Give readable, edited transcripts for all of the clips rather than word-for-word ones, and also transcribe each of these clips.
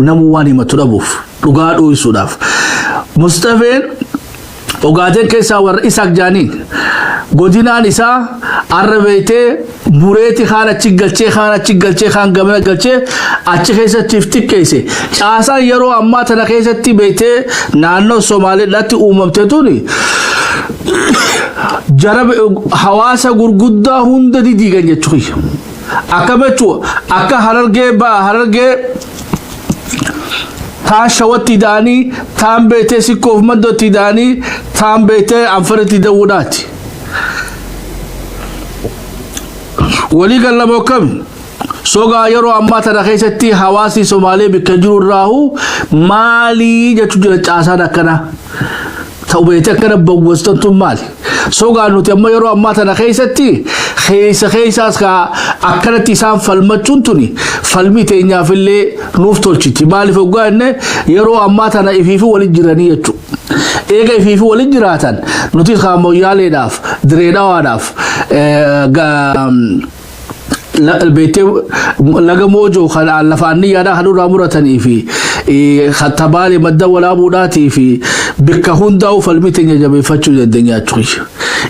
Namuu waan himatu dhabuuf dhugaa dho'isuudhaaf. Mustafeen Ogaadeen keessaa warra Isaaq jaaniin godinaan isaa arra beeytee mureeti kaan achi galchee, kaan achi galchee, kaan gamana galchee achi keessatti if xiqqeesse. Caasaan yeroo ammaa tana keessatti beeytee naannoo Somaaleedhaatti uumamte tuni jara hawaasa gurguddaa hunda didiigan jechuudha. Akkam jechuudha, akka Harargee Harargee taan Shawatti da'anii, taan beetee Sikkoof Maddootti da'anii, taan beetee Anfaritti da'uudhaati. Walii gallama akkami? Sogaa yeroo ammaa tana keessatti hawaasni Somaalee bakka jiru irraahu maalii jechuu jira caasaan akkanaa. Ta'u beetee akkana bawwastan tun maali? Sogaa nuti amma yeroo ammaa tana keessatti keessa keessaas ka akkanatti isaan falmachuun tuni falmii teenyaaf illee nuuf tolchiti. Maaliif hoggaa inni yeroo ammaa tana ifiifi waliin jiranii jechuudha. Eega ifiifi waliin jiraatan nuti kaa Moyyaaleedhaaf, Direedhawaadhaaf, beektee laga Moojoo kan lafa anniyyaadhaa kan irraa muratanii fi kattabaalee Madda Walaabuudhaatii fi bikka hundaa'u falmii teenya jabeeffachuu dandeenya jechuudha.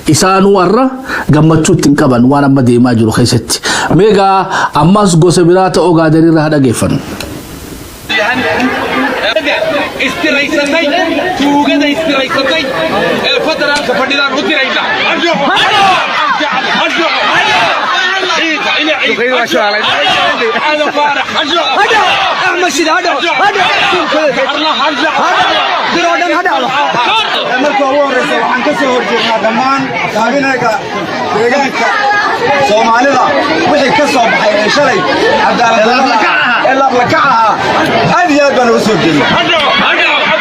Isaanuu har'a gammachuu ittiin qaban waan amma deemaa jiru keessatti. Meegaa ammas gosa biraa ta'uu Ogaadenirraa haa dhageeffannu. Istiraysatay tuugada istiraysatay ee federaalka fadhidaan u dirayna. Aadan Faarax, Axmed Shide ha dhaco, diroo dhan ha dhacdo. Marka ugu horreysa waxaan ka soo horjeednaa dhammaan kaabinayga deegaanka Soomaalida wixii ka soo baxay ee shalay cadaalad darrada ee laablakac ahaa, aad iyo aad baan uga soo horjeednaa.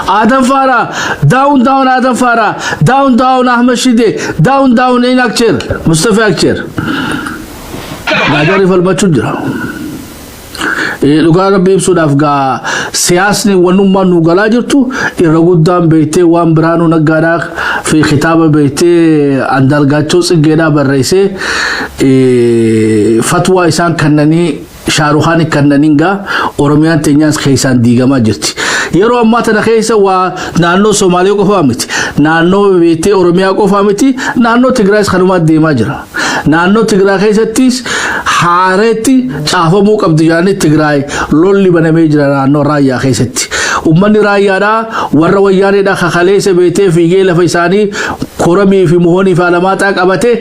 Adam Farah, down down Adam Farah, down down Ahmed Shide, down down in Akcher, Mustafa Akcher. Gaajarri falmachuu jira. Dhugaa Rabbi ibsuudhaaf gaa siyaasni wannummaan nu galaa jirtu irra guddaan beektee waan Biraanuu Naggaadhaa fi kitaaba beektee Andargaachoo Tsiggeedhaa barreessee fatwaa isaan kannanii Shaarukaan kannaniin gaa Oromiyaan teenyaas keessaan diigamaa jirti. Yeroo ammaa tana keessa waa naannoo Somaalee qofaa miti. Naannoo beektee Oromiyaa qofaa miti. Naannoo Tigraayis kanumaa deemaa jira. Naannoo Tigraay keessattis haareetti caafamuu qabdi jedhanii Tigraay lolli banamee jira naannoo Raayyaa keessatti. Uummanni Raayyaadhaa warra Wayyaaneedhaa kakaleessa beektee fiigee lafa isaanii Koramii fi Mohonii fi Alamaaxaa qabate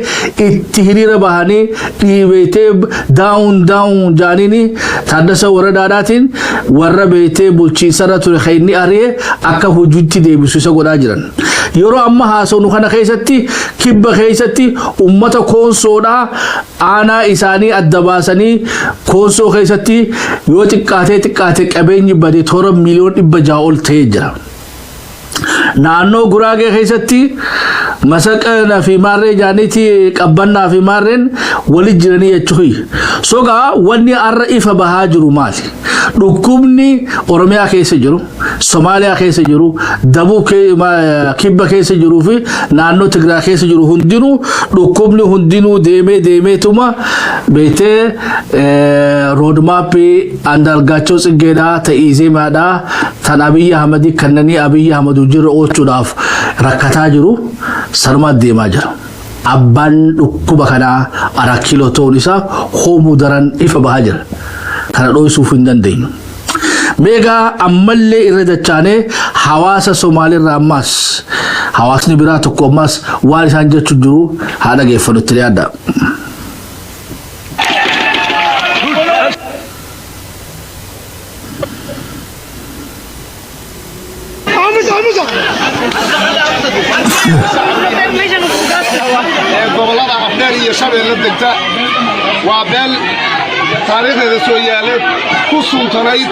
itti hiriira bahanii dhiibeetee down down jaaniini Taaddasa Waradaadhaatiin warra beektee bulchiinsarra ture kan inni ari'e akka hojiitti deebisu isa godhaa jiran. Yeroo amma haasawnu kana keessatti kibba keessatti uummata Koonsoodhaa aanaa isaanii adda baasanii Koonsoo keessatti yoo xiqqaatee xiqqaate qabeenyi bade toora miliyoona 600 ol ta'ee jira. Naannoo Guraagee keessatti Masaqana fi Maarree jaaniiti Qabbannaa fi Maarreen walit jiranii jechuun. Sogaa wanni har'a ifa bahaa jiru maali? Dhukkubni Oromiyaa keessa jiru, Somaaliyaa keessa jiru, Dabub kibba keessa jiruu fi naannoo Tigraay keessa jiru hundinuu, dhukkubni hundinuu deemee deemeetuma beektee roadmapii Andargaachoo Tsiggeedhaa ta'ii Zeemaadhaa tan Abiyyi Ahmadii kannanii Abiyyi Ahmad hojiirra oolchuudhaaf rakkataa jiru sanumaa deemaa jira. Abbaan dhukkuba kanaa Araa Kiiloo ta'uun isaa hoomuu daran ifa bahaa jira. Kana dho'isuuf hin dandeenyu. Meegaa ammallee irra dachaanee hawaasa Somaaliirraa ammaas hawaasni biraa tokko ammaas waan isaan jechuu jiru haa dhageeffannu, itti dhiyaadha. Ee gobollada Afdheer iyo Shabeelle degta waa beel taariikhdeeda soo yaaleed ku suntanayd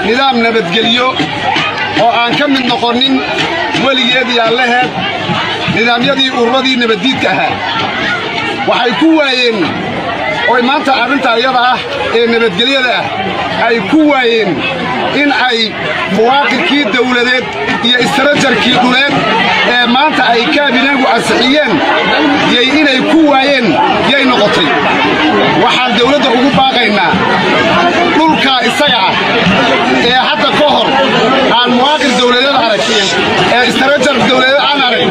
nidaam nabadgelyo oo aan ka mid noqonin weligeed yaallaheed nidaamyadii ururadii nabaddiidka ahaa. Waxay ku waayeen oy maanta arrinta iyada ah ee nabadgelyada ah ay ku waayeen. In ay muwaaqirkii dawladeed iyo structure-kii dhuleed ee maanta ay kaabineegu ansixiyeen yay inay ku waayeen yay noqotay. Waxaan dawladda ugu baaqaynaa dhulkaa isaga ah ee hadda ka hor aan muwaaqir dawladeed arag, ee structure dawladeed aan arag,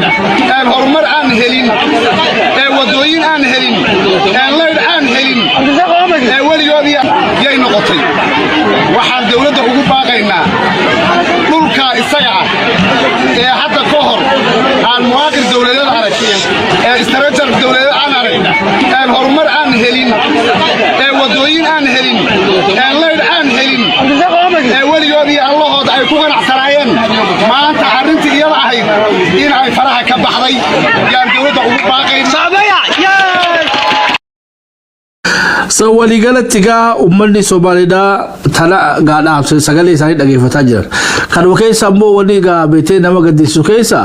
een horumar aan helin, ee waddooyin aan helin, ee laydh aan helin, ee weligoodii yay noqotay. Waxaan dawladda ugu baaqaynaa dhulkaa isaga ah ee hadda ka hor aan muwaaqir dawladeed arag, ee structure dawladeed aan arag, een horumar aan helin, ee waddooyin aan helin, ee laydh aan helin, ee weligoodii allahooda ay ku qanacsanaayeen, maanta arrintii iyada ahayd in ay faraha ka baxday yaan dawladda ugu baaqayn. So waliigalatti gaa uummanni Somaaliidhaa tana gaa dhaamsa sagalee isaanii dhageeffataa jiran. Kanuma keessa ammoo wanni gaa beetee nama gaddisiisu keessa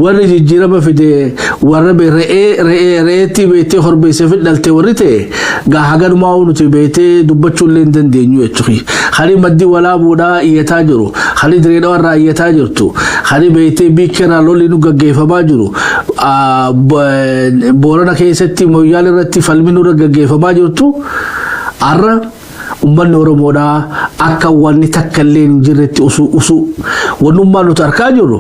warri jijjiirama fide, warra re'ee re'ee re'eetti beetee horbeessee fi dhalte warri ta'e gaa haganumaa nuti beetee dubbachuu illee hin dandeenyu jechuudha. Hani Maddii Walaabuudhaa iyyataa jiru, hani Direedhaa irraa iyyataa jirtu, hani beetee biikkeerraa lolli nu gaggeeffamaa jiru, Boorana keessatti Moyyaal irratti falmi nurra gaggeeffamaa jirtu, har'a uummanni Oromoodhaa akka wanni takka illee hin jirretti usu wannummaa nuti argaa jirru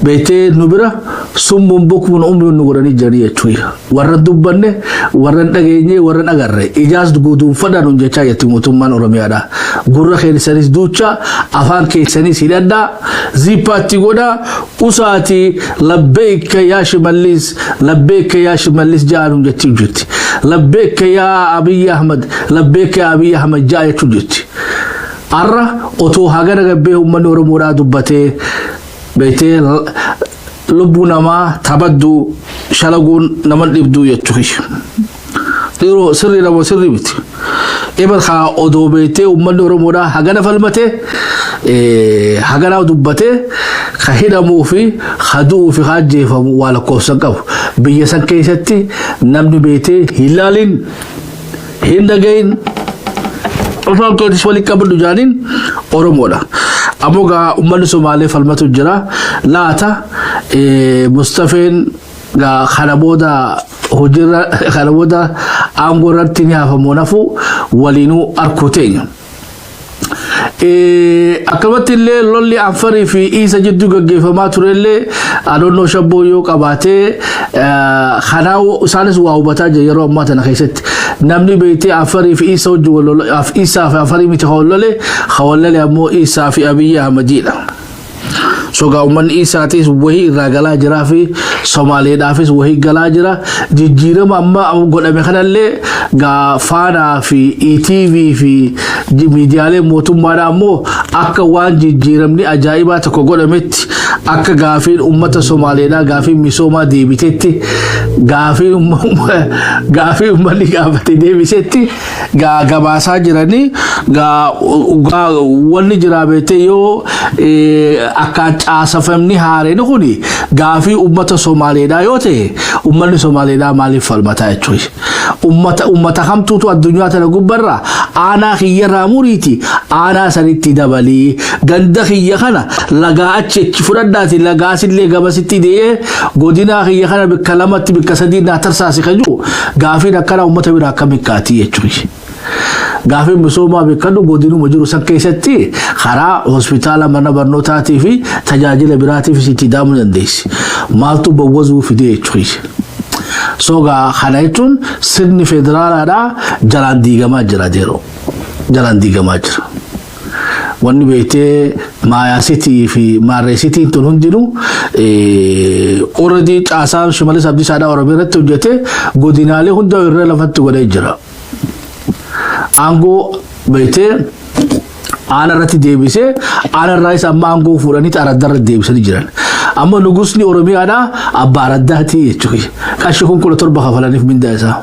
beektee nu bira summuun bukmuun umriin nu godhanii jiranii jechuudha. Warra dubbanne, warra dhageenye, warra agarre ijaas guutuunfadhaa nuun jechaa jirti mootummaan Oromiyaadha. Gurra keessanis duucha, afaan keessanis hidhadhaa, ziippaatti godhaa, usaati "Labbeeka yaa Shimallis, labbeeka yaa Shimallis" jaa nuun jechuu jirti. "Labbeeka yaa Abiyyi Ahmad, labbeeka yaa Abiyyi Ahmad" jaa jechuu jirti. Har'a otoo hagana gabbee uummanni Oromoodhaa dubbatee beektee lubbuu namaa tabadduu shalaguun nama dhibduu jechuudha. Yeroo sirrii nama sirrii miti. Ebar haa odoo beektee uummanni Oromoodhaa hagana falmatee, hagana dubbatee, ka hidhamuu fi ka du'uu fi ka ajjeefamu waa lakkoofsan qabu. Biyya san keessatti namni beektee hin laalin, hin dhagahin, afaan kootis waliin qabadhu jaaniin Oromoodha. Ammoo gaa uummanni Somaalee falmatu jira. Laata Mustafeen gaa kana booda hojiirra, kana booda aangoo irratti ni hafamu nafu waliinuu arkuu teenya. Akkanumatti illee lolli Anfarii fi Iisa jidduu gaggeeffamaa turellee adoonnoo shabboo yoo qabaatee kanaa isaanis waa hubataa jira. Yeroo ammaa tana keessatti namni beektee Anfarii fi Iisa wajjin wal Iisaa fi Anfarii miti hawallole hawallole, ammoo Iisaa fi Abiyyi Ahmadiidha. Sogaa uummanni Iisaatis wahii irraa galaa jiraa fi Somaaleedhaafis wahii galaa jira. Jijjiirama amma godhame kanallee gaa Faanaa fi ETV fi miidiyaalee mootummaadhaa ammoo akka waan jijjiiramni ajaa'ibaa tokko godhametti, akka gaafiin uummata Somaaleedhaa gaafiin misoomaa deebitetti, gaafii uummanni gaafate deebisetti gaa gabaasaa jiranii. Gaa wanni jiraa beektee yoo akka caasafamni haareen kuni gaafii uummata Somaaleedhaa yoo ta'e, uummanni Somaaleedhaa maaliif falmataa jechuudha. Uummata hamtuutu addunyaa tana gubbarraa aanaa kiyyarraa muriiti aanaa sanitti dabalii, ganda kiyya kana lagaa achi achi fudhadhaati, lagaa asillee gamasitti dee'ee godinaa kiyya kana bikka lamatti bikka sadii naa tarsaasi kan jiru, gaafiin akkana uummata biraa akka mikkaatii jechuudha. Gaafiin misoomaa beekadhu, godinuma jiru san keessatti karaa hospitaala, mana barnootaatii fi tajaajila biraatiif itti daamuu dandeessi. Maaltu bawwazuu fidee jechuudha. Sogaa kana jechuun sirni federaalaadhaa jalaan diigamaa jira yeroo jalaan diigamaa jira. Wanni beektee Maayaasitii fi Maarreesitiin tun hundinuu already caasaan Shimallis Abdiisaadhaa Oromiyaa irratti hojjete godinaalee hunda irra lafatti godhee jira. Aangoo beektee aana irratti deebisee, aana irraa isa amma aangoo fuudhanii araddaa irratti deebisanii jiran. Amma nugusni Oromiyaadhaa abbaa araddaati jechuudha. Qarshii 17,000 kafalaniif mindaa isaa.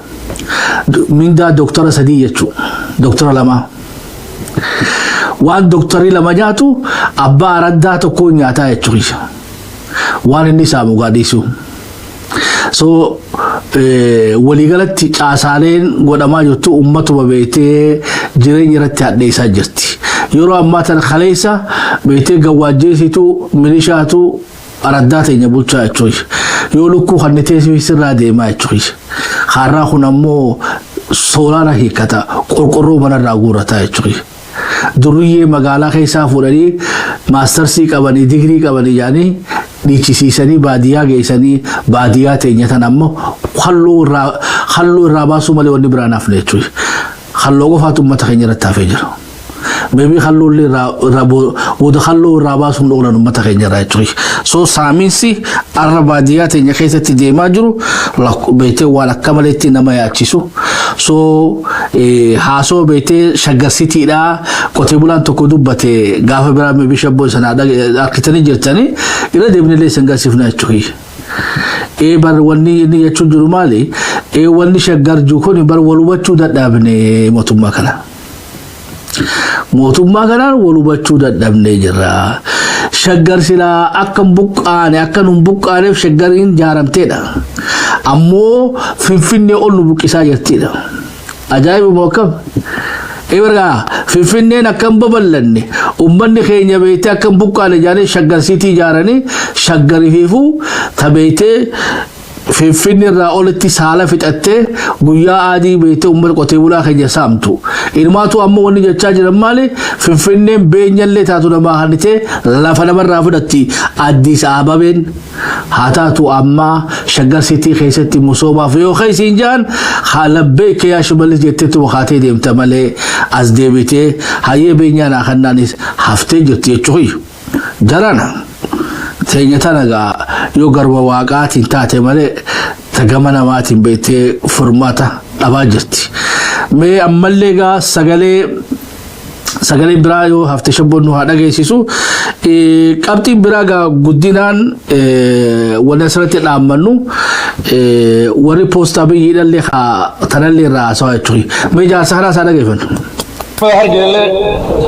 Mindaa doktara sadii jechuudha. Doktara lamaa. Waan doktarii lama nyaatu abbaa araddaa tokko nyaataa jechuudha. Waan inni saamu gaadhiisu. So waliigalatti caasaaleen godhamaa jirtu uummatuma beektee jireenya irratti hadheessaa jirti. Yeroo ammaa tana kaleessa beektee gawwaajjeesitu milishaatu araddaa teenya bulchaa jechuudha. Yoo lukkuu kannitee sirraa deemaa jechuudha. Har'aa kun ammoo soolaara hiikkata, qorqorroo manarraa guurrataa jechuudha. Durriyyee magaalaa keessaa fuudhanii maastarsii qabanii, digirii qabanii jedhanii dhiichisiisanii baadiyyaa geessanii, baadiyyaa teenya tan ammoo halluu irraa baasuu malee wanni biraan hafne jechuudha. Halluu qofaatu uummata keenya irratti hafee jira. Maybe halluu illee irraa booda halluu irraa baasuun oolan uummata keenya irraa jechuudha. So saamiinsi arra baadiyyaa teenya keessatti deemaa jiru beektee waan akka maleetti nama yaachisu. So haasoo beektee Shaggar Citydhaa qotee bulaan tokko dubbate gaafa biraa maybe shabboo sanaa harkitanii jirtanii irra deebinillee isin garsiifna jechuudha. Ee, bar wanni inni jechuun jiru maali? Ee, wanni Shaggar jiru kun bar wal hubachuu dadhabne mootummaa kana. Mootummaa kanaan wal hubachuu dadhabnee jirra. Shaggar silaa akka hin buqqaane, akka nu hin buqqaaneef Shaggariin jaaramteedha. Ammoo Finfinnee ol nu buqqisaa jirtidha. Ajaa'ibuma akkam? Egaa Finfinneen akka hin babal'anne, uummanni keenya beektee akka hin buqqaane jaanii Shaggar City ijaaranii, Shaggariifuu ta beektee Finfinne irraa olitti saala fixattee guyyaa adii beektee uummata qotee bulaa keenya saamtu. Ilmaatu ammoo wanni jechaa jiran maali? Finfinneen beenyallee taatu namaa hannitee lafa namarraa fudhatti Addis Ababeen haa taatu, ammaa Shaggar City keessatti misoomaaf yoo keessiin jaan labbeek yaa Shimallis jetteetu kaatee deemta malee as deebitee hayyee beenyaa naa kannaanis haftee jirti jechuudha. Jarana. Teenya tana gaa yoo garba waaqaatiin taate malee tagama namaatiin beektee furmaata dhabaa jirti. Mee ammallee gaa sagalee biraa yoo hafte shabboon nu haa dhageessisu. Qabxiin biraa gaa guddinaan wanni asirratti dhaammannu warri poostaa biyyiidhallee tanallee irraa haasawaa jechuudha. Mee jaarsa kanaa isaa dhageeffannu. Hargeelle,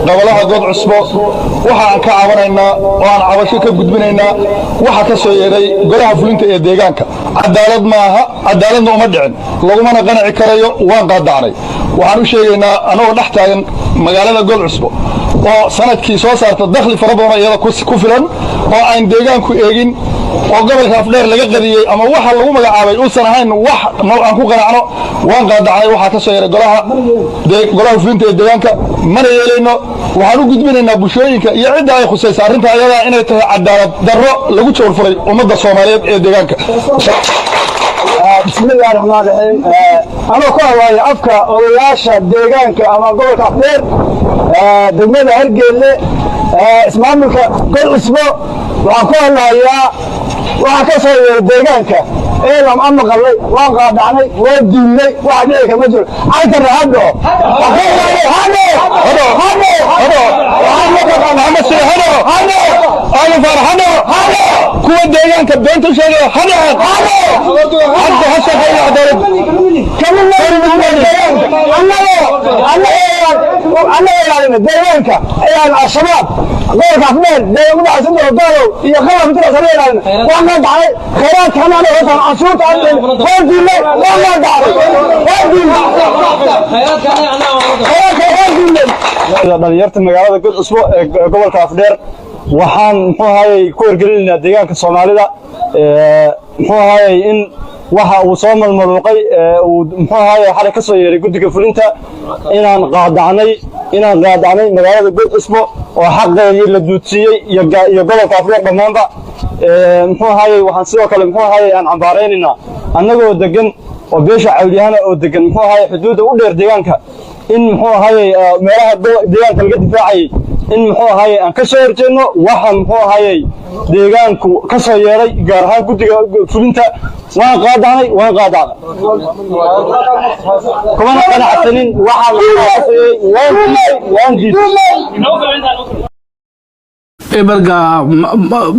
gobolaha God Cusbo, waxa aan ka cabanaynaa oo aan cabasho ka gudbinaynaa waxa ka soo yeedhay golaha fulinta ee deegaanka. Cadaalad maaha, cadaaladna uma dhicin, lagumana qanaci karayo. Waan qaadacnay. Waxaan u sheegaynaa annagoo dhex taagan magaalada God Cusbo oo sanadkii soo saarta dakhli fara badan oo iyada ku filan oo aan deegaanku eegin oo gobolka Afdheer laga qadiyey ama waxa lagu magacaabay uusan ahayn wax aan ku qanacno. Waan qaadacnay waxaa ka soo yeeray golaha fulinta ee deegaanka, mana yeelayno. Waxaan u gudbinaynaa bulshooyinka iyo cidda ay khusaysa arrinta ayadaa inay tahay cadaalad darro lagu jawrfuray ummadda Soomaaliyeed ee deegaanka. Bismillahi raxmaan raxiim. Anoo ku hadlaya afka odayaasha deegaanka ama gobolka Afdheer, degmada Hargeelle, ismaamulka God Cusbo, waxaan ku hadlayaa waxaa ka soo yeeray deegaanka eelam ama qallay. Waan qaadacnay, waan diidnay. Waxa dhici kama jiro. Cagtarna ha dhaco, ha dhaco, ha dhaco. Maxamed Sire ha dhaco, Aadan Faarax ha dhaco, kuwa deegaanka beenta u sheegaya ha dhaceen. Hadda ha shaqeeyo cadaalad. Annaga ilaalina deegaanka ayaan Al-Shabaab gobolka Afdheer deegaan u dhaxaysa Doolow iyo qalab intaas anaga ilaalina. Waan noo dhacay khayraadka anaga hoosaan canshuurta waan diidnay. Waan noo dhacay, waan diidnay khayraadka, waan diidnay. Dhalinyarta magaalada God Cusbo ee gobolka Afdheer, waxaan muxuu ahaayey ku wargelinaynaa deegaanka Soomaalida muxuu ahaayey in waxa uu soo malmaluuqay uu muxuu ahaayey xalay ka soo yeeray guddiga fulinta inaan qaadacnay magaalada God Cusbo oo xaqeedii la duudsiiyey iyo gobolka Afdheer dhammaanba. Muxuu ahaayey waxaan sidoo kale muxuu ahaayey aan cambaaraynaynaa annagoo degan oo beesha Cawdyahana oo degan muxuu ahaayey xuduudda u dheer deegaanka in muxuu ahaayey meelaha deegaanka laga difaacayay in muxuu ahaayey aan ka soo horjeedno waxa muxuu ahaayey deegaanku ka soo yeeray, gaar ahaan guddiga fulinta. Waan qaadacnay, waan qaadacnay, kumana qanacsanin waxa waan diiday, waan diiday. Marka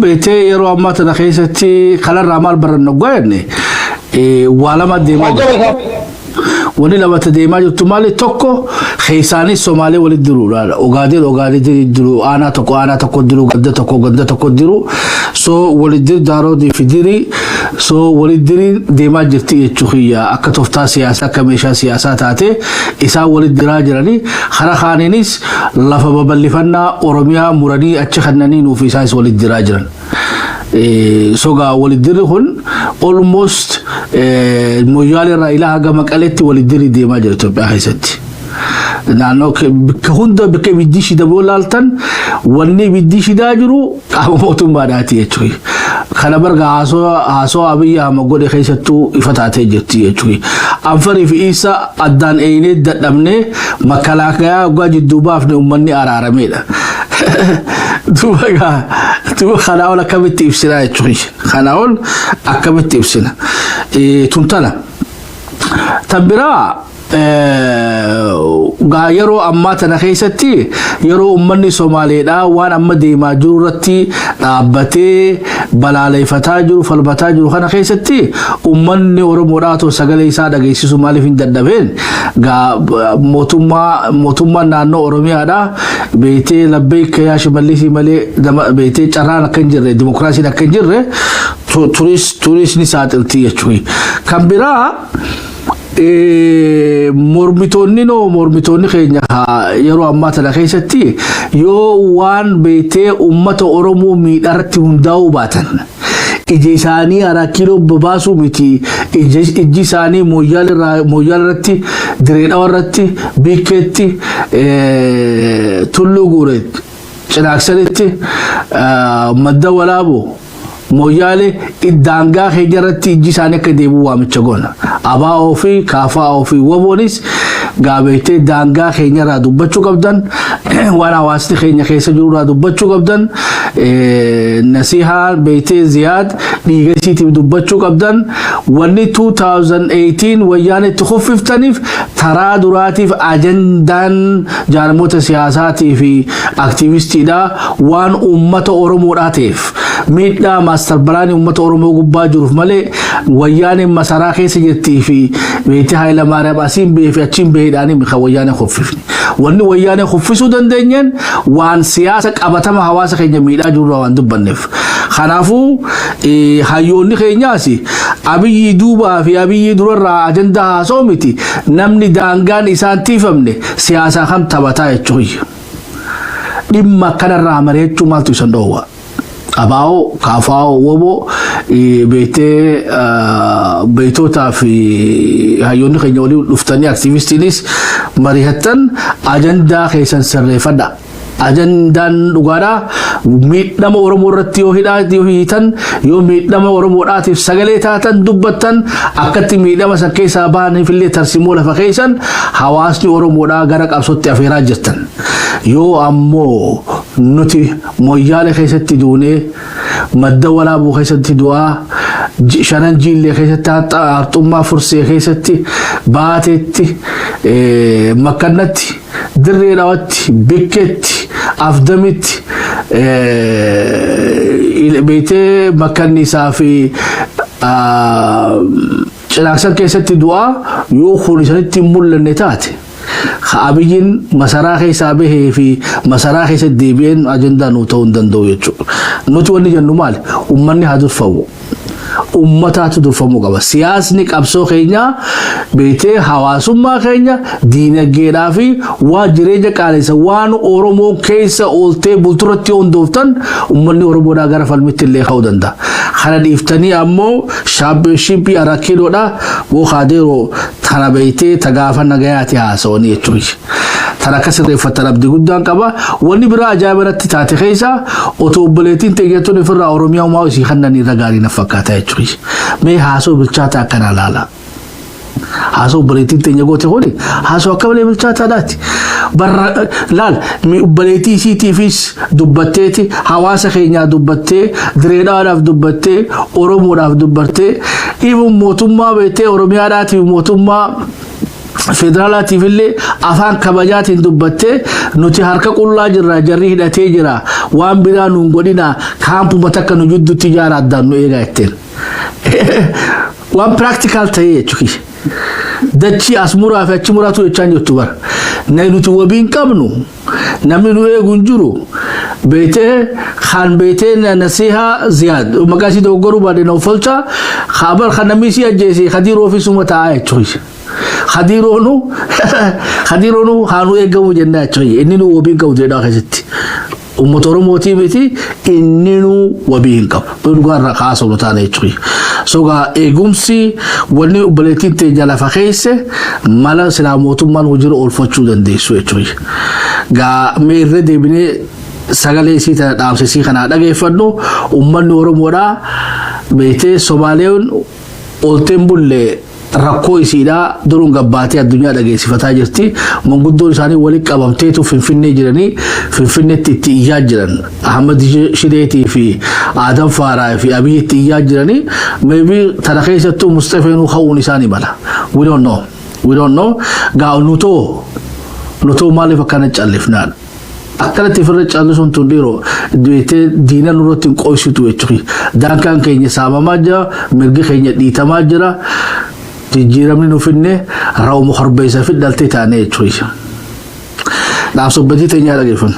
beetee yeroo ammaa tana keessatti kanarraa maal barannu go'anne? Waa lama deemaa jira. Wanni lamata deemaa jirtu maali? Tokko, keessaanis Somaalee walitti diruudha. Ogaadeen Ogaadee diru, aanaa tokko aanaa tokko diru, ganda tokko ganda tokko diru. So walitti diru, Daaroodii fi diri. So waliddiriin deemaa jirti jechuu kiyya. Akka tooftaa siyaasaa, akka meeshaa siyaasaa taate isaan waliddiraa jiranii, karaa kaaniinis lafa babal'ifannaa Oromiyaa muranii achi kannanii nuuf isaanis waliddiraa jiran. Sogaa waliddirri kun almost Moyyaalee irraa ilaa haga Maqaleetti waliddirri deemaa jira Itoophiyaa keessatti. Naannoo bakka hunda bakka ibiddi shidamuu laaltan, wanni ibiddi shidaa jiru qaama mootummaadhaati jechuudha. Kana barga haasoo Abiyyi Ahmad godhe keessattuu ifa taatee jirti jechuudha. Anfarii fi Isa addaan eenyee dadhabnee makalaakayaa waggaa jidduu baafne uummanni araarameedha. Duuba kanaa ol akkamitti ibsina jechuudha. Kanaa ol akkamitti ibsina? Tuntana. Tan biraa gaa, yeroo ammaa tana keessatti, yeroo uummanni Somaaleedhaa waan amma deemaa jiru irratti dhaabbatee balaaleeffataa jiru, falmataa jiru kana keessatti, uummanni Oromoodhaa otoo sagalee isaa dhageessisu maaliif hin dadhabeen? Gaa mootummaan naannoo Oromiyaadhaa beetee labbeek yaa Shimallisii malee beetee carraan akka hin jirre, dimokiraasiin akka hin jirre turis ni saaxiltii jechuudha. Kan biraa mormitoonni noo mormitoonni keenya yeroo ammaa tana keessatti yoo waan beetee uummata Oromoo miidhaarratti hundaa'uu baatan, iji isaanii Araa Kiiloo babaasuu miti, ijji isaanii Mooyyaal irratti, Direedhawa irratti, Biikkeetti, Tulluu Guure, Cinaaksanitti, Madda Walaaboo, Mooyyaalee, daangaa keenya irratti ijji isaanii akka deebi'u waamicha goona. ABO fi KFO fi WBOnis gaabeetee daangaa keenya irraa dubbachuu qabdan, waan hawaasni keenya keessa jiru irraa dubbachuu qabdan, nasihaa beetee Ziyaad dhiiga isiitiif dubbachuu qabdan. Wanni 2018 wayyaan itti kuffiftaniif taraa duraatiif ajandaan jaarmoota siyaasaatii fi aktiivistiidha waan uummata Oromoodhaa ta'eef, miidhaa master planii uummata Oromoo gubbaa jiruuf malee, wayyaaneen masaraa keessa jirtii fi beetii Haayilamaariyaam asiin bahee fi achiin baheedhaanii kan wayyaanee kuffifne. Wanni wayyaanee kuffisuu dandeenyeen waan siyaasa qabatama hawaasa keenya miidhaa jirurraa waan dubbanneef. Kanaafuu hayyoonni keenyaas Abiyyi duubaa fi Abiyyi durarraa ajandaa haasa'u miti, namni daangaan isaan tiifamne siyaasaa kam taphataa jechuudha. Dhimma kanarraa mari'achuu maaltu isan dhoowwa? ABO, KFO, WBO beektee beektootaa fi hayyoonni keenya olii dhuftanii aktiivistiinis mari'attan, ajandaa keessan sirreeffadha. Ajandaan dhugaadhaa miidhama Oromoo irratti yoo hidhaa yoo hiitan, yoo miidhama Oromoodhaatiif sagalee taatan dubbattan, akkatti miidhama san keessaa bahaniif illee tarsimoo lafa keessan hawaasni Oromoodhaa gara qabsootti afeeraa jirtan. Yoo ammoo nuti Moyyaale keessatti duunee, Madda Walaabuu keessatti du'aa, Shanan Jiillee keessatti, Harxummaa Fursee keessatti, Baateetti, Makkannatti, Dirree Dhawatti, Bikkeetti, Afdamitti, beetee Makkanniisaa fi Cinaaksan keessatti du'aa, yoo kun isanitti hin mul'anne taate, Abiyyiin masaraa keessaa bahee fi masaraa keessatti deebi'een ajandaa nuu ta'uu hin danda'u jechuudha. Nuti wanni jennu maali? Uummanni haa durfamu. Ummataatu durfamuu qaba. Siyaasni qabsoo keenyaa beetee hawaasummaa keenya, diinagdeedhaa fi waan jireenya qaalessa, waan Oromoon keessa ooltee bulturratti hundooftan, uummanni Oromoodhaa gara falmitti illee ka'uu danda'a. Kana dhiiftanii ammoo championshipii Araa Kiiloodhaa bookadeeroo tana beeytee tagaafa nagayaati haasawanii jechuudha. Tan akka sirreeffatan abdii guddaan qaba. Wanni biraa ajaa'iba irratti taate keessa, otoo obboleettiin teeyyattuun ofirraa Oromiyaa uumaa isii kanneen irra gaarii na fakkaata jechuudha. Mee haasoo bilchaataa akkanaa laala. Haasoo obboleettiin teenya goote kuni haasoo akka malee bilchaataadhaati. Barra laal, obboleettii isiitiifis dubbatteeti, hawaasa keenyaa dubbattee, Direedhaadhaaf dubbattee, Oromoodhaaf dubbattee, even mootummaa beektee Oromiyaadhaatiif, mootummaa federaalaatiif illee afaan kabajaatiin dubbattee, nuti harka qullaa jirra, jarri hidhatee jira, waan biraa nuun godhina, kaampuma takka nu jidduutti ijaara, addaan nu eegaa jetteen. Waan practical ta'ee jechuudha. Dachii as muraa fi achi muraatu jechaa jirtu bara. Nuti wabii hin qabnu, namni nu eegu hin jiru. Beetee kan beetee Nasiha Ziyaad maqaa isii dogoggoruu baadhee na uffolcha kabar kan namni isii ajjeese Khadiiroo fi suma taa'aa jechuudha. Khadiiroonu haanuu eegamu jennaa jechuudha. Inni nu wabii hin qabu jedhaa keessatti. Uummata Oromootii miti, inni nu wabii hin qabu. Dhugaa irraa kaasuu taane jechuudha. Sogaa eegumsi wanni obboleettiin teenya lafa keesse mala silaa mootummaan hojiirra oolfachuu dandeessu jechuudha. Gaa mee irra deebinee sagalee isii tana, dhaamsa isii kanaa dhageeffadhu. Uummanni Oromoodhaa beektee Somaaleen oolteen bullee rakkoo isiidhaa duruun gabbaatee addunyaa dhageessifataa jirti. Manguddoon isaanii walitti qabamteetu Finfinnee jiranii Finfinneetti itti iyyaa jiran. Ahmad Shideetii fi Adam Faaraa fi Abiyyi itti iyyaa jiranii. Maybe tana keessattuu Mustafeenuu ka'uun isaanii mala. We don't know. We don't know. Gaa nutoo maaliif akkana callifnaan? Akkanatti ofirra callisuun tun dhiiroo beektee diina nurratti hin qoysitu jechuudha. Daankaan keenya saamamaa jira, mirgi keenya dhiitamaa jira. Jijjiiramni nu finne raawuma korbeessa fi dhaltee taane jechuudha. Dhaamsa obboleettii teenyaa dhageeffannu.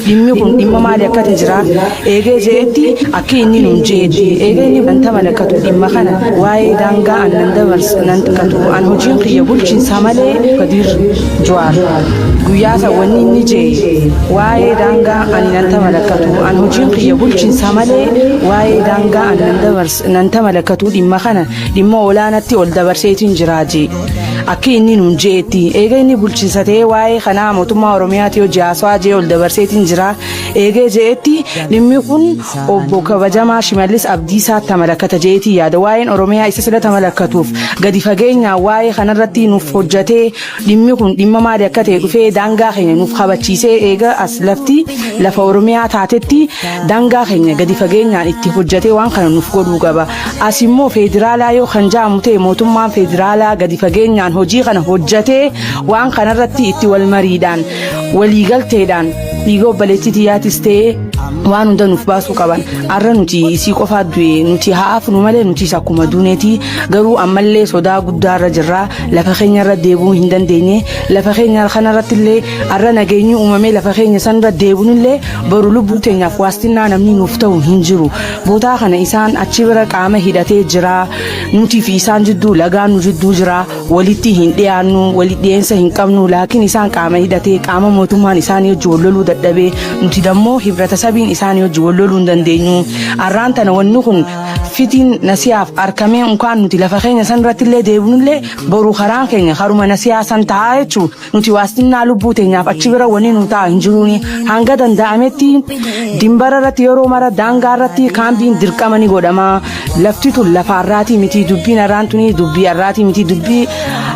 Dhimmi kun dhimma maali akka ta'e jira eegee jeetti akka inni nuun jeetti eegee inni wanta malakkatu dhimma kana waa'ee daangaa an nan dabars nan katu an hojiin kiyya bulchiinsa malee. Kadir Jawaar guyyaa san wanni inni jee waa'ee daangaa ani nan tamalakkatu, an hojiin kiyya bulchiinsa malee waa'ee daangaa an nan dabars nan tamalakkatu, dhimma kana dhimma olaanatti ol dabarseetiin jiraa jee. Akka inni nuun jeetti eega inni bulchiinsa ta'ee waa'ee kanaa mootummaa Oromiyaati hojii haasawaa jee ol dabarseetiin jira eegee jeetti, dhimmi kun obbo kabajamaa Shimallis Abdiisaa tamalakkata jeetii yaada. Waa'een Oromiyaa isa sila tamalakkatuuf gadi fageenyaan waa'ee kanarratti nuuf hojjatee, dhimmi kun dhimma maali akka ta'e dhufee daangaa keenya nuuf kabachiisee, eega as lafti lafa Oromiyaa taatetti daangaa keenya gadi fageenyaan itti hojjatee waan kana nuuf godhuu qaba. As immoo federaalaa yoo kan jaamu ta'e, mootummaan federaalaa gadi fageenyaan hojii kana hojjatee waan kanarratti itti wal mariidhaan waliigalteedhaan dhiiga obboleettii tiyyaatis ta'ee waan hunda nuuf baasuu qaban. Arra nuti isii qofaa du'e, nuti haa hafnu malee nutis akkuma duuneeti. Garuu ammallee sodaa guddaarra jirra. Lafa keenyarra deebi'uu hin dandeenye. Lafa keenya kanarratti illee arra nageenyi uumamee lafa keenya sanarra deebi'uun illee boru lubbuu teenyaaf waastinnaa namni nuuf ta'u hin jiru. Bootaa kana isaan achi bira qaama hidhatee jira. Nuti fi isaan jidduu lagaan nu jidduu jira. Walitti hin dhiyaannu, walitti dhiyeensa hin qabnu. Laakiin isaan qaama hidhatee, qaama mootummaan isaanii wajji wal loluu dadhabee, nuti dammoo hibrata sabiin isaanii wajji wal loluu hin dandeenyu. Arraan tana wanni kun fitiin nasiyaaf arkamee unkaan nuti lafa keenya san irratti illee deebinullee, boru karaan keenya karuma nasiyaa san ta'a jechuu. Nuti waastinnaa lubbuu teenyaaf achi bira wanni nu ta'a hin jiruuni. Hanga danda'ametti dimbara irratti yeroo mara daangaa irratti kaambiin dirqama ni godhama. Lafti tun lafa arraatii miti. Dubbiin arraan tuni dubbii arraatii miti. Dubbii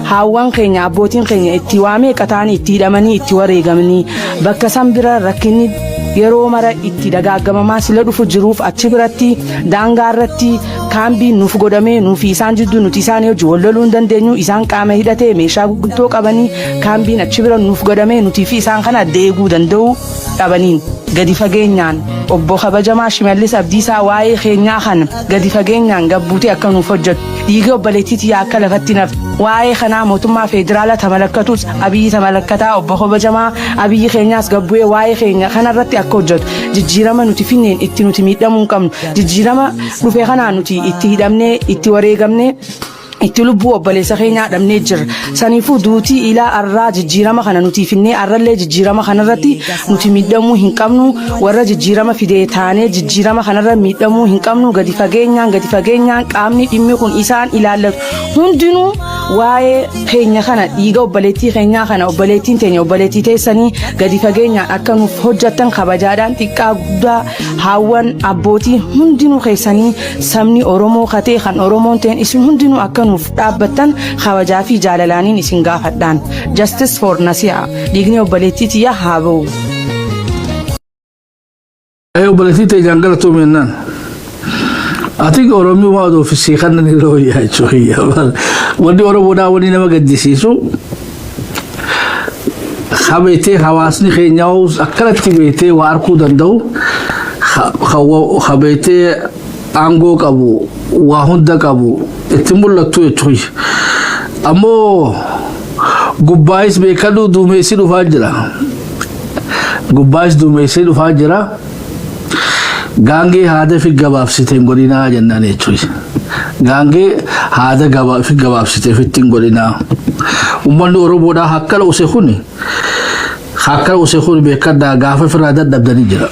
haawwan keenya, abbootiin keenya itti waa meeqa ta'anii itti hidhamanii itti wareegamanii, bakka san bira rakkinni yeroo mara itti dagaaggamamaa sila dhufu jiruuf, achi biratti daangaa irratti kaambiin nuuf godhamee nuufi isaan jidduu, nuti isaan hojii wal loluu hin dandeenyu. Isaan qaama hidhatee meeshaa gurguddoo qabanii, kaambiin achi bira nuuf godhamee nutii fi isaan kana adda eeguu danda'u qabaniin. Gadi fageenyaan obbo kabajamaa Shimallis Abdiisaa waa'ee keenyaa kana gadi fageenyaan gabbuutee akka nuuf hojjetu, dhiiga obboleettii tiyyaa akka lafatti naf, waa'ee kanaa mootummaa federaala tamalakkatus, Abiyyi tamalakkataa, obbo kabajamaa Abiyyi keenyaas gabbu'ee waa'ee keenya kanarratti akka hojjetu. Jijjiirama nuti finneen itti nuti miidhamuu hin qabnu. Jijjiirama dhufe kanaa nuti itti hidhamnee, itti wareegamnee, itti lubbuu obboleessa keenyaa dhabnee jirra. Saniifuu duutii ilaa arraa jijjiirama kana nuti finnee, arrallee jijjiirama kanarratti nuti miidhamuu hin qabnu. Warra jijjiirama fidee taanee jijjiirama kanarra miidhamuu hin qabnu. Gadi fageenyaan qaamni dhimmi kun isaan ilaallatu hundinuu waa'ee keenya kana, dhiiga obboleettii keenyaa kana, obboleettiin teenya obboleettii teessanii, gadi fageenyaan akka nuuf hojjettan kabajaadhaan xiqqaa guddaa haawwan abbootii hundinuu keessanii, sabni Oromoo katee kan Oromoon ta'en isin hundinuu akka nuuf dhaabbattan kabajaa fi jaalalaaniin isin gaafadhaan. Justice for Nasiya. Dhiigni obboleettii tiyya haa ba'u. Obboleettii teenya galatoomii jennaan. Ati Oromoo waa ofiisii kan inni looyyaa jechuudha. Wanni Oromoodhaa wanni nama gaddisiisu habeetee hawaasni keenya akkanatti beetee waa arguu danda'u, habeetee aangoo qabu, waa hunda qabu itti mul'attu jechuudha. Ammoo gubbaayis beekadhu, duumessi dhufaa jira. Gubbaas duumessee dhufaa jira. Gaangee haada fi gabaabsitee hin godhinaa jennaan jechuudha. Gaangee haada fi gabaabsitee fitti hin godhinaa. Uummanni Oromoodhaa hakkala use kuni hakkala use kun beekadhaa, gaafa ofirraa dadhabdanii jira.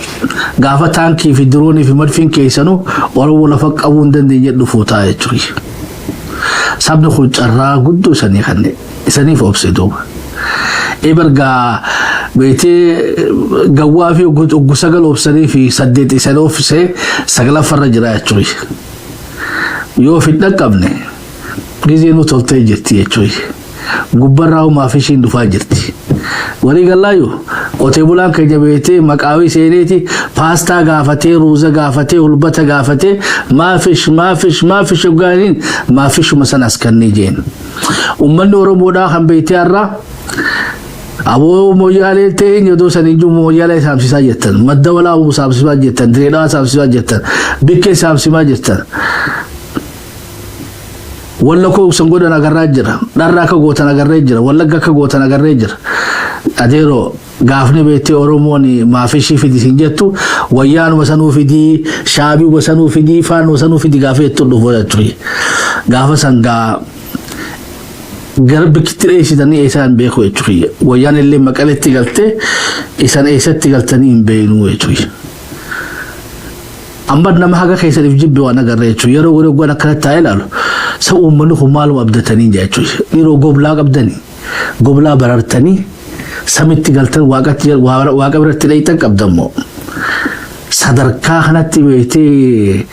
Gaafa taankii fi diroonii fi madfiin keessanuu Oromoo lafa qabuu hin dandeenye dhufuu ta'a jechuudha. Sabni kun carraa guddoo isanii kanne isaniif obse duuba. Ebergaa beetee gawwaa fi oggu sagal obsanii fi saddeet isanii obsee sagalaffarra jira jechuudha. Yoo fidhan qabne gizee nu toltee jirti jechuudha. Gubbarraa uumaa fi ishiin dhufaa jirti. Walii gallaayyuu qotee bulaan keenya beetee maqaawii seeneeti paastaa gaafatee, ruuza gaafatee, hulbata gaafatee, maafish maafish maafish yoggaaniin maafishuma sanas kannee jeen. Uummanni Oromoodhaa kan beetee har'a aboo Mooyyaalee ta'e iddoo sanii jiru Mooyyaalee saamsisaa jettan, Madda Walaabuu saamsisaa jettan, Direedhaa saamsisaa jettan, Bikkee saamsisaa jettan. Walla koo san godhan agarraa jira. Dharraa akka gootan agarree jira. Wallagga akka gootan agarree jira. Adeeroo, gaafni beektee Oromoon maafishii fidi siin jettu, wayyaanuma sanuu fidii, shaabiuma sanuu fidii, faanuma sanuu fidi gaafa jettu dhufu jechuudha. Gaafa san gaa gara bikkitti dheessitanii eessaan beeku jechuudha. Wayyaan illee Maqaletti galtee isan eessatti galtanii hin beeknu jechuudha. Amma nama haga keessaniif jibbe waan agarre jechuudha. Yeroo godhe godhan akkanatti taa'ee ilaalu. Sa uummanni kun maaluma abdatanii jechuudha. Yeroo goblaa qabdanii, goblaa barartanii, samitti galtan, waaqatti waaqa biratti dheeytan qabdammoo. Sadarkaa kanatti beektee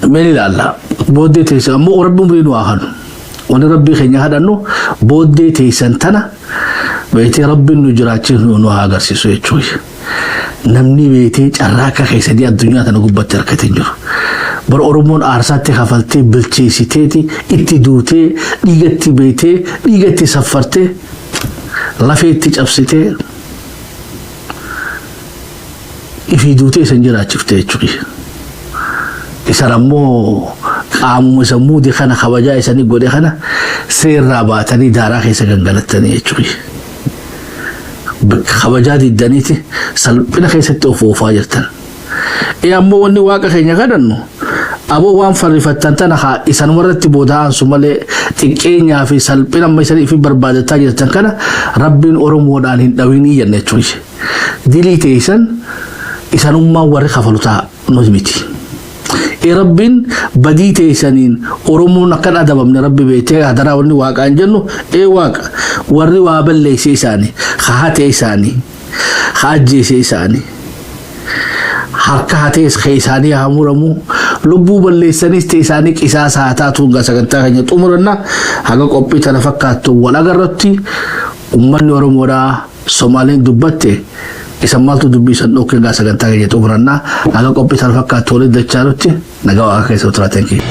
meel ilaalla. Booddee teessan ammoo Rabbi umrii nu haa kanu. Wanni Rabbii keenya kadhannu, booddee teessan tana beektee Rabbiin nu jiraachisu nu haa agarsiisu jechuudha. Namni beektee carraa akka keessanii addunyaa tana gubbatti harkatee jiru. Bar Oromoon aarsaatti kafaltee bilcheessiteeti itti duutee, dhiigatti beektee dhiigatti saffartee, lafeetti cabsitee, ifii duutee isan jiraachifte jechuudha. Isan ammoo qaamuma isa muude kana, kabajaa isanii godhe kana seerraa baatanii daaraa keessa gangalattanii jechuudha. Kabajaa diddaniiti salphina keessatti of oofaa jirtan. Ee, ammoo wanni waaqa keenya kadhannu, aboo waan farrifattan tana haa isanumarratti booda'ansu malee, xiqqeenyaa fi salphina amma isanii fi barbaadataa jirtan kana Rabbiin Oromoodhaan hin dhawinii jenna jechuudha. Dilii teessan isanummaan warri kafalu ta'a, nuti miti. Ee, Rabbiin badii teessaniin Oromoon akkan adabamne Rabbi beektee hadaraa wanni waaqaan jennu, ee waaqa, warri waa balleessee isaanii, haa isaanii, haa ajjeesee isaanii. Harka hatees isaanii haa muramu, lubbuu balleessanis ta'e isaanii qisaasa haa taatu. Sagantaa keenya xumuranna. Haga qophii tana fakkaattu wal agarratti, uummanni Oromoodhaa Somaaleen dubbatte isa maaltu dubbii san dhokkee sagantaa keenya xumuranna. Haga qophii tana fakkaattu walitti dachaanutti nagaa waaqa keessa turaa. Thank you.